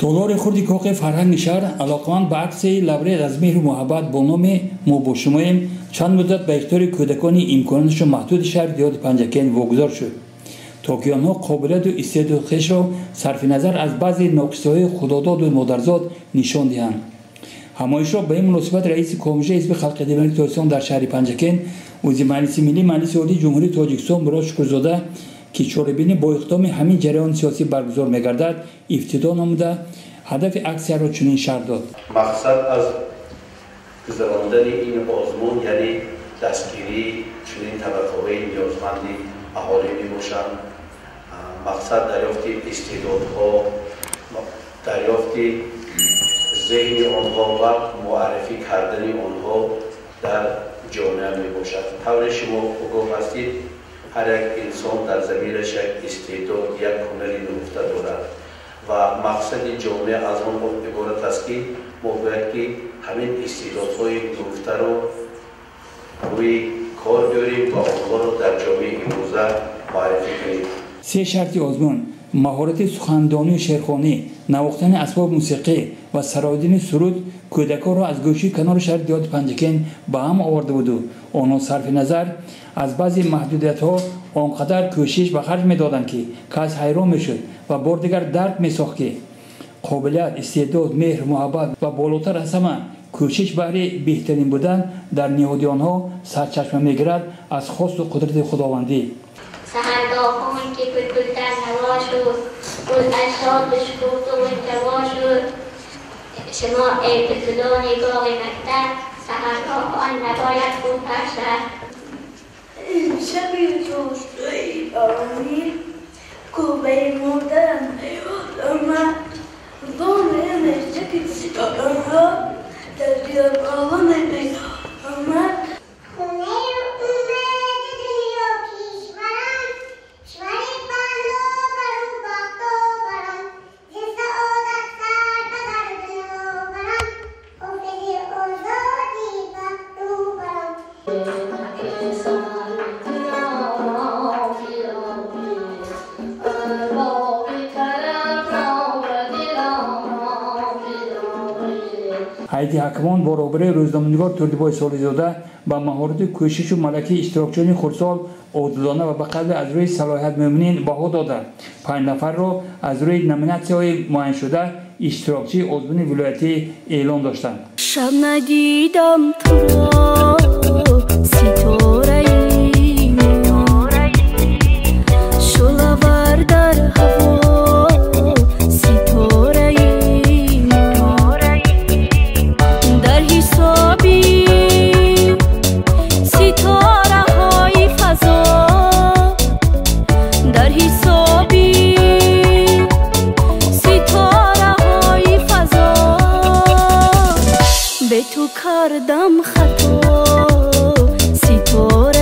Толори хурди кохи фарҳанги шаҳр алоқаманд ба аксияи лабрез аз меҳру муҳаббат бо номи «Мо бо шумоем» чанд муддат ба ихтиёри кӯдакони имконоташон маҳдуди шаҳри деҳоти Панҷакент вогузор шуд, то ки онҳо қобилияту истеъдоди хешро сарфи назар аз баъзе ноқисиҳои худододу модарзод нишон диҳанд. Ҳамоишро ба ин муносибат раиси Кумитаи ҳизби халқи демократии Тоҷикистон дар шаҳри Панҷакент, узви Маҷлиси Миллӣ Маҷлиси Олии Ҷумҳурии Тоҷикистон Мурод Шукурзода, ки чорабинӣ бо иқдоми ҳамин ҷараёни сиёсӣ баргузор мегардад, ифтитоҳ намуда ҳадафи аксияро чунин шарҳ дод. Мақсад аз гузарондани ин озмун, яъне дастгирии чунин табақаҳои ниёзманди аҳолӣ мебошанд. Мақсад дарёфти истеъдодҳо, дарёфти зеҳни онҳо ва муаррифӣ кардани онҳо дар ҷомеа мебошад. Тавре шумо огоҳ ҳастид, ҳар як инсон дар замираш як истеъдод, як ҳунари нуҳуфта дорад ва мақсади ҷомеа аз он иборат аст, ки мо бояд ки ҳамин истеъдодҳои нуҳуфтаро рӯи кор биёрем ва онҳоро дар ҷомеаи имрӯза муаррифӣ кунем. Се шарти озмун: маҳорати сухандонию шеърхонӣ, навохтани асбоби мусиқӣ ва сароидани суруд кӯдаконро аз гӯшаи канори шаҳри деҳоти Панҷакент ба ҳам оварда буду онҳо сарфи назар аз баъзе маҳдудиятҳо он қадар кӯшиш ба харҷ медоданд, ки кас ҳайрон мешуд ва бор дигар дарк месохт, ки қобилият, истеъдод, меҳр, муҳаббат ва болотар аз ҳама кӯшиш баҳри беҳтарин будан дар ниҳоди онҳо сарчашма мегирад аз хосту қудрати худовандӣ. سحرگاهان که بلبل در هوا شد، گل از شاد بشکفت و غنچه شد. شما ای بلبلان باغ مکتب، سحرگاهان نباید خوبتر شد. شبی روستایی بارانی کوبه مادرم یاد آمد، دام مشک ستاره‌ها در بیابان پیدا آمد. Ҳайати ҳакамон бо роҳбарии рӯзноманигор Турдибой Солизода ба маҳорату кӯшишу малакаи иштирокчиёни хурдсол одилона ва ба қавли аз рӯи салоҳият мӯъминин баҳо дода, 5 нафарро аз рӯи номинатсияҳои муайяншуда иштирокчии озмуни вилоятӣ эълон доштанд. Шаб надидам туро, ситораи шӯълавар дар ҳаво, ситораи дар ҳисоби ситораҳои фазо, дар ҳисоби ситораҳои фазо, бе ту кардам хато, ситора.